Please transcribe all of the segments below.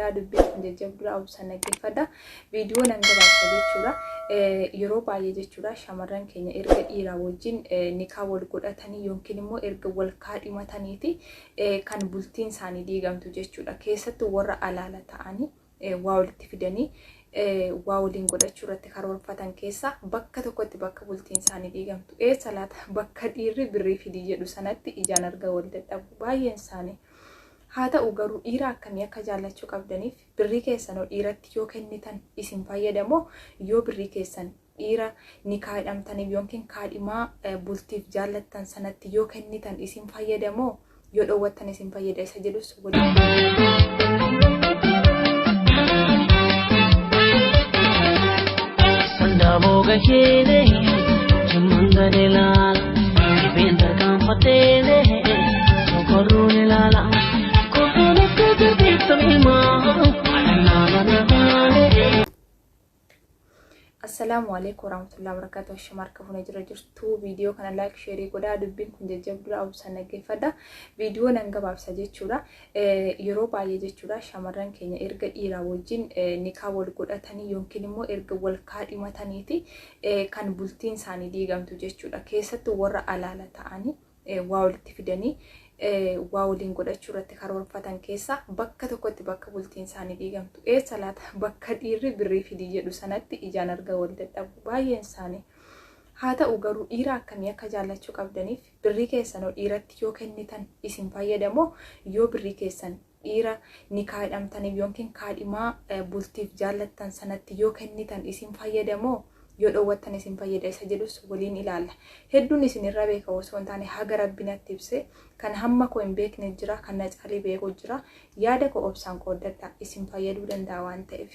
Godhaa, dubbiin kun jajjabduudha, obsaan dhaggeeffadha. Viidiyoo nan gabaabsa jechuudha. Yeroo baay'ee jechuudha, shamarran keenya erga dhiiraa wajjin nikaa wal godhatanii yookiin immoo erga wal kaadhimataniiti kan bultiin isaanii diigamtu jechuudha. Keessattuu warra alaala ta'anii waa walitti fidanii waa waliin godhachuu irratti karoorfatan keessaa bakka tokkotti bakka bultiin isaanii diigamtu. Eessa laata? Bakka dhiirri birrii fidii jedhu sanatti ijaan arga wal dadhabu baay'een isaanii. Haa ta'u garuu, dhiira akkamii akka jaallachuu qabdaniif, birrii keessanoo dhiiratti yoo kennitan isin fayyadamoo, yoo birrii keessan dhiira nikaa hidhamtaniif yookiin kaadhimaa bultiif jaallattan sanatti yoo kennitan isin fayyadamoo, yoo dhoowwattan isin fayyada isa jedhus waliin. Sandaaboo gaheele jimmaan gadi laala, dhibeen tarkaanfatteele sokorruun ilaala, kofoon akka jabeeffame himaa. Assalaamu alaikum warahmatullahi wabarakatuh. Shama harka fuunee jira jirtu. Viidiyoo kana like, share godhaa. Dubbiin kun jajjabduudha, obsaan dhaggeeffadha. Viidiyoo nan gabaabsa jechuudha. Yeroo baay'ee jechuudha, shamarran keenya erga dhiiraa wajjin nikaa wal godhatanii yookiin immoo erga wal kaadhimataniiti kan bultiin isaanii diigamtu jechuudha. Keessattuu warra alaala ta'anii waa walitti fidanii waa waliin godhachuu irratti karoorfatan keessaa bakka tokkotti bakka bultiin isaanii diigamtu. Eessa laata? Bakka dhiirri birrii fidii jedhu sanatti ijaan arga wal dadhabu baay'een isaanii. Haa ta'u garuu, dhiira akkamii akka jaallachuu qabdaniif, birrii keessanoo dhiiratti yoo kennitan isin fayyadamoo, yoo birrii keessan dhiira nikaa hidhamtaniif yookiin kaadhimaa bultiif jaallattan sanatti yoo kennitan isin fayyadamoo, yoo dhoowwattan isin fayyada isa jedhus waliin ilaalla. Hedduun isin irra beeka osoo hin taane, haga Rabbi natti ibse kan hamma koo hin beekne jira, kan na caalii beeku jira. Yaada koo obsaan qooddadha, isin fayyaduu danda'a waan ta'eef.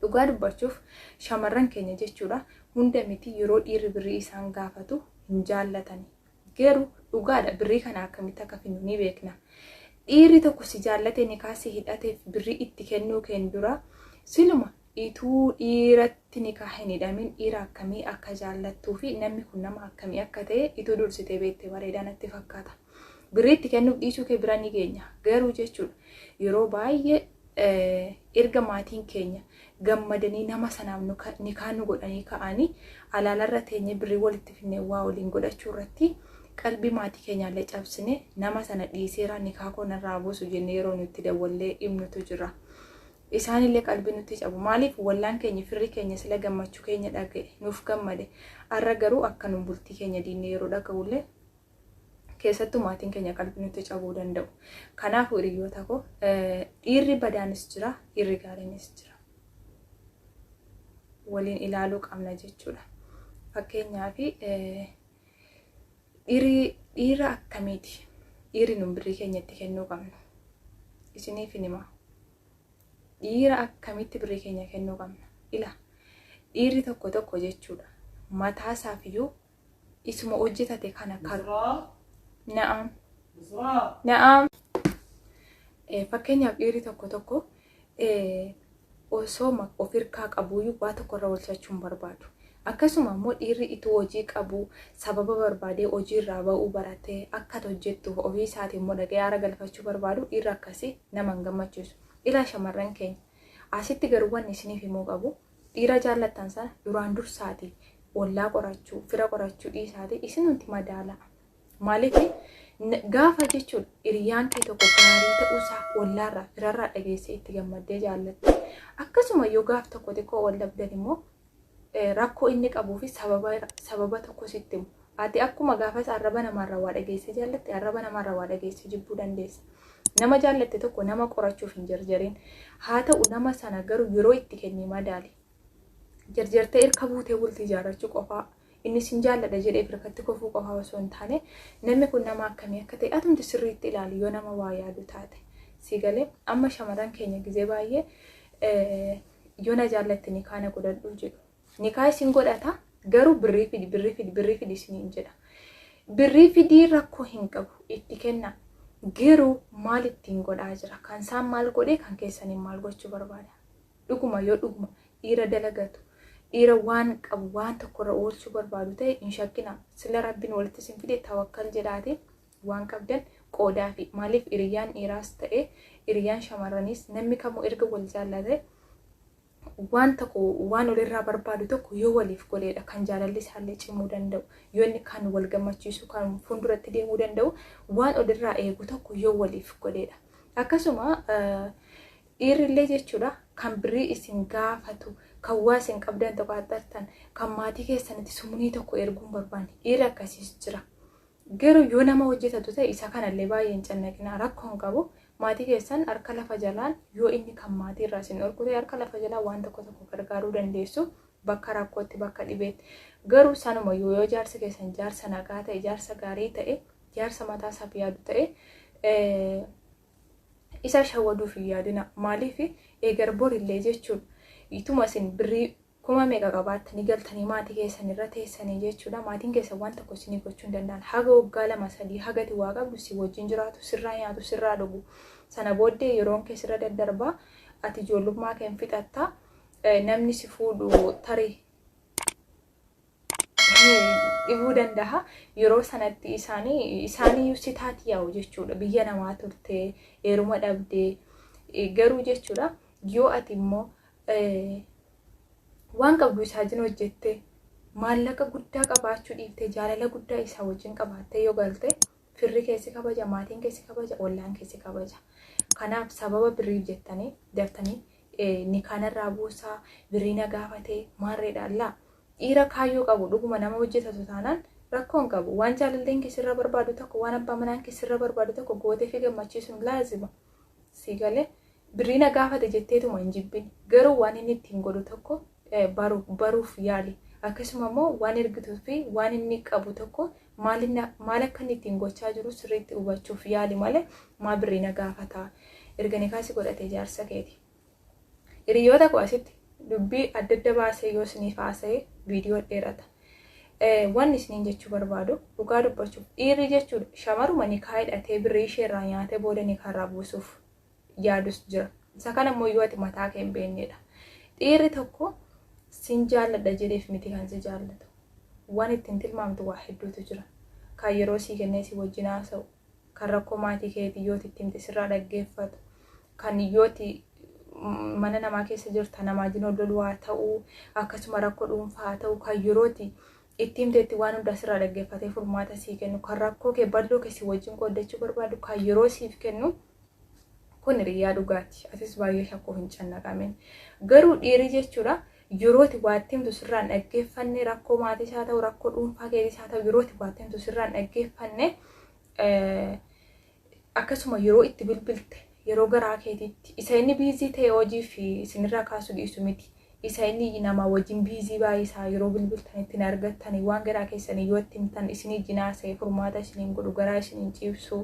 Dhugaa dubbachuuf, shamarran keenya jechuudha, hunda miti, yeroo dhiirri birrii isaan gaafatu hin jaallatani. Garuu dhugaadha, birrii kana akkamitti akka finnu ni beekna. Dhiirri tokko si jaallate nikaa si hidhateef birrii itti kennuu keen dura, siluma ituu dhiiratti nikaa hin hidhamin dhiira akkamii akka jaallattuu fi namni kun nama akkamii akka ta'e ituu dursitee beekte bareedaa natti fakkaata. Birrii itti kennuuf dhiisuu kee bira ni geenya. Garuu jechuudha, yeroo baay'ee erga maatiin keenya gammadanii nama sanaaf nikaa nu godhanii ka'anii, alaalarra teenyee birrii walitti finnee waa waliin godhachuu irratti qalbii maatii keenyaallee cabsine, nama sana dhiiseera, nikaa koo narraa buusu jennee yeroo nutti dawwallee himnutu jira. Isaanillee qalbii nutti cabu. Maaliif? Wallaan keenya, firri keenya sila gammachuu keenya dhaga'e nuuf gammade. Har'a garuu akka nu bultii keenya diinne yeroo dhaga'ullee, keessattuu maatiin keenya qalbii nutti cabuu danda'u. Kanaafuu hiriyoota koo, dhiirri badaanis jira, dhiirri gaariinis jira. Waliin ilaaluu qabna jechuudha. Fakkeenyaaf, dhiira akkamiiti? Dhiirri nun birrii keenya itti kennuu qabnu. Isiniif hin hima. Dhiira akkamitti birrii keenya kennuu qabna? Ila, dhiirri tokko tokko jechuudha, mataa isaafiyyuu isuma hojjetate kana karu. Na'am. Na'am. Fakkeenyaaf, dhiirri tokko tokko osoo of hirkaa qabuyyuu waa tokko irra oolchachuu hin barbaadu. Akkasuma immoo dhiirri ituu hojii qabu sababa barbaadee hojii irraa ba'uu baratee akka hojjettuuf ofii isaatii immoo dhaqee aara galfachuu barbaadu, dhiirri akkasii nama hin gammachiisu. Ilaa shamarran keenya, asitti garuu wanni isiniif himuu qabu, dhiira jaallattan sana duraan dursaatii ollaa qorachuu, fira qorachuu dhiisaatii isinumti madaalaa. Maaliif? Gaafa jechuun hiriyyaan kee tokko gaarii ta'uusaa ollaarraa, firarraa dhageessee itti gammaddee jaallatte. Akkasuma yoo gaaf tokko xiqqoo wal dhabdan immoo rakkoo inni qabuu fi sababa tokko sitti himu. Ati akkuma gaafas arraba namaarraa waa dhageessee jaallatte, arraba namaarraa waa dhageessee jibbuu dandeessa. Nama jaallatte tokko nama qorachuuf hin jarjarin. Haa ta'u, nama sana garuu yeroo itti kennii madaali. Jarjartee irka buutee bultii ijaarrachuu qofaa, inni sin jaalladha jedhee hirkatti kufuu qofaa osoo hin taane, namni kun nama akkamii akka ta'e atumti sirriitti ilaali yoo nama waa yaadu taate. Si galee? Amma shamarran keenya gizee baay'ee yoo na jaallatte nikaa na godhadhu jedhu. Nikaa isin godhata, garuu birrii fidi, birrii fidi, birrii fidi isiniin jedha. Birrii fidii rakkoo hin qabu, itti kenna. Garuu maal ittiin godhaa jira? Kan isaan maal godhee, kan keessaniin maal gochuu barbaada? Dhuguma yoo dhuguma dhiira dalagatu, dhiira waan qabu waan tokkorra oolchuu barbaadu ta'e, hin shakkina. Sila Rabbiin walitti isin fide, tawakkal jedhaate waan qabdan qoodaa fi maaliif hiriyyaan dhiiraas ta'e Hiriyaan shamarraniis namni kamuu erga wal jaallate waan tokko waan walirraa barbaadu tokko yoo waliif godheedha kan jaalalli isaallee cimuu danda'u, yoo inni kan wal gammachiisu kan fuulduratti deemuu danda'u waan walirraa eegu tokko yoo waliif godheedha. Akkasuma dhiirrillee jechuudha kan birrii isin gaafatu, kan waa isin qabdan tokko axxartan, kan maatii keessanitti sumunii tokko erguu hin barbaanne dhiirri akkasiis jira. Garuu yoo nama hojjetatu ta'e isa kanallee baay'ee hin cannaqinaa, rakkoo hin qabu. Maatii keessan harka lafa jalaan yoo inni kan maatii irraa isin dhorku ta'e harka lafa jalaa waan tokko tokko gargaaruu dandeessu bakka rakkootti, bakka dhibeetti. Garuu sanuma yoo jaarsi keessan jaarsa nagaa ta'e, jaarsa gaarii ta'e, jaarsa mataa isaaf yaadu ta'e isa shawwaduuf hin yaadina. Maaliif eegar borillee jechuudha. Ituma isin birrii kuma meeqa qabaattanii galtanii maatii keessan irra teessanii jechuudha. Maatiin keessan waan tokko isinii gochuu hin danda'an. Haga waggaa 2 3 hagati waa qabdu si wajjin jiraatu, sirraa nyaatu, sirraa dhugu. Sana booddee yeroon kee sirra daddarbaa, ati ijoollummaa kee hin fixatta. Namni si fuudhu tarii dhibuu danda'a. Yeroo sanatti isaaniiyyuu si taati yaa'u jechuudha. Biyya namaa turtee heeruma dhabdee garuu jechuudha. Yoo ati immoo waan qabdu isaa wajjin hojjette, maallaqa guddaa qabaachuu dhiiftee jaalala guddaa isaa wajjin qabaattee yoo galte, firri keessi kabaja, maatiin keessi kabaja, ollaan keessi kabaja. Kanaaf sababa birriif jettanii daftanii nikaanarraa buusaa, birrii na gaafatee maarreedhaan laa. Dhiira kaayyoo qabu dhuguma nama hojjetatu taanaan rakkoo hin qabu. Waan jaalalleen keessirra barbaadu tokko, waan abbaa manaan keessirra barbaadu tokko gootee fi gammachiisuun laazima. Si galee birrii na gaafate jetteetuma hin jibbin. Garuu waan inni ittiin godhu tokko baruuf yaali. Akkasuma immoo waan ergituu fi waan inni qabu tokko maal akka inni ittiin gochaa jiru sirriitti hubachuuf yaali malee maa birrii na gaafata. Erga nikaasi godhatee jaarsa keeti. Hiriyoota koo asitti dubbii adda adda baasee yoo isiniif haasa'e viidiyoo dheerata. Wanni isiniin jechuu barbaadu dhugaa dubbachuuf dhiirri jechuudha shamaruma nikaa hidhatee birrii ishee irraa nyaatee booda nikaarraa buusuuf yaadus jira. Isa kana immoo yoo ati mataa kee hin beeknedha. Dhiirri tokko sin jaalladha jedheef miti kan si jaallatu. Waan ittiin tilmaamtu waa hedduutu jira. Kan yeroo sii kennee si wajjin haasa'u, kan rakkoo maatii keetii yoo itti himte sirraa dhaggeeffatu, kan yooti mana namaa keessa jirta namaa wajjin ol loluu haa ta'u, akkasuma rakkoo dhuunfaa haa ta'u, kan yerooti itti himteetti waan hundaa sirraa dhaggeeffatee furmaata sii kennu, kan rakkoo kee bal'oo kee si wajjin qooddachuu barbaadu, kan yeroo siif kennu kun hiriyaa dhugaati. Atis baay'ee shakkuu hin cannaqamin. Garuu dhiirri jechuudha yerooti waa itti himtu sirraan dhaggeeffanne, rakkoo maatii isaa ta'u, rakkoo dhuunfaa keetii isaa ta'u, yerooti waa itti himtu sirraan dhaggeeffanne, akkasuma yeroo itti bilbilte yeroo garaa keetiitti isa inni biizii ta'e hojii fi isinirraa kaasuu dhiisu miti. Isa inni nama wajjin biizii baay'isaa yeroo bilbiltanitti hin argattanii waan garaa keessanii yoo itti himtan isinii jinaasee furmaata isiniin godhu, garaa isiniin ciibsu.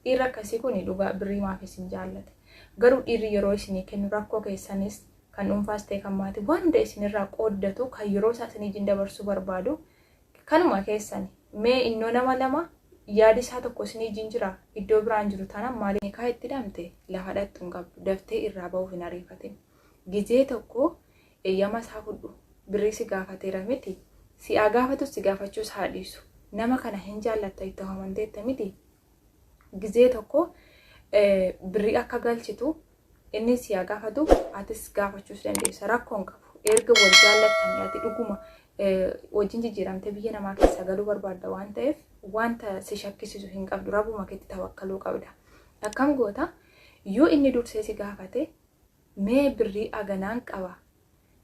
Dhiirri akkasii kun dhugaa birrii maaf isin jaallate. Garuu dhiirri yeroo isinii kennu rakkoo keessanis kan dhuunfaas ta'e kan maatii waan hunda isinirraa qooddatu, kan yeroo isaa isinii wajjin dabarsuu barbaadu kanuma keessani. Mee innoo nama lama yaadi isaa tokko isinii wajjin jira iddoo biraan jiru taanaan maaliif nikaa itti hidhamte lafa dhattu hin qabdu, daftee irraa bahuuf hin ariifatin. Gizee tokko eeyyama isaa fudhu, birrii si gaafateera miti, si'aa gaafatus si gaafachuus haa dhiisu. Nama kana hin jaallatta itti amanteetta miti. Gizee tokko birrii akka galchitu inni si'aa gaafatu atis gaafachuus dandeessa, rakkoo hin qabu. Erga wal jaallattanii ati dhuguma wajjin jijjiiramtee biyya namaa keessa galuu barbaadda waan ta'eef wanta si shakkisiisu hin qabdu, rabbuma keetti tawakkaluu qabda. Akkam goota? Yoo inni dursee si gaafate, mee birrii aganaan qaba,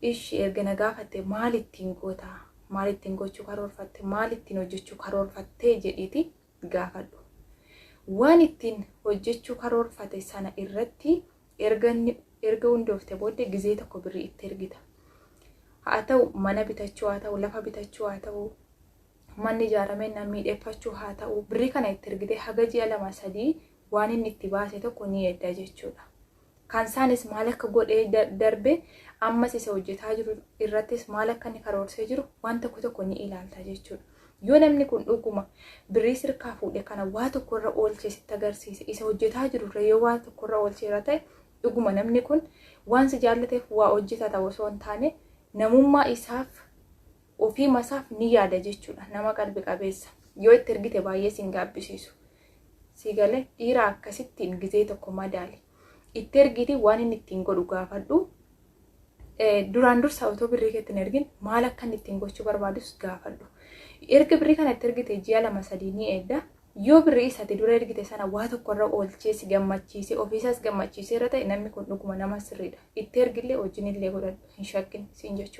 ishi erga na gaafatte maal ittiin goota, maal ittiin gochuu karoorfatte, maal ittiin hojjechuu karoorfattee jedhiiti gaafadhu. Waan ittiin hojjechuu karoorfate sana irratti erga hundoofte booddee gizee tokko birrii itti ergita. Haa ta'u mana bitachuu haa ta'u, lafa bitachuu haa ta'u, manni ijaaramee nama miidheeffachuu haa ta'u, birrii kana itti ergite haga ji'a 2 3 waan inni itti baase tokko ni edda jechuudha. Kan isaanis maal akka godhee darbe, ammas isa hojjetaa jiru irrattis maal akka inni karoorsee jiru waan tokko tokko ni ilaalta jechuudha. Yoo namni kun dhuguma birrii sirkaa fuudhe kana waa tokkorra oolchee sitti agarsiise, isa hojjetaa jirurra yoo waa tokkorra oolcheera ta'e, dhuguma namni kun waan si jaallateef waa hojjetata osoo hin taane namummaa isaaf ofii masaaf ni yaada jechuudha. Nama qalbi qabeessa. Yoo itti ergite baay'ee sin gaabbisiisu. Si galee dhiira akkasittiin gizee tokko madaali. Itti ergiitii waan inni ittiin godhu gaafadhu. Duraan dursa otoo birrii keetti hin ergin maal akka inni ittiin gochuu barbaadus gaafadhu. Erga birrii kana itti ergite ji'a 2 3 ni eegda. Yoo birrii isati dura ergite sana waa tokkorra oolchee si gammachiisee ofiisaas gammachiisee irra ta'e, namni kun dhuguma nama sirriidha. Itti ergillee wajjinillee godhadhu, hin shakkin siin jechuu.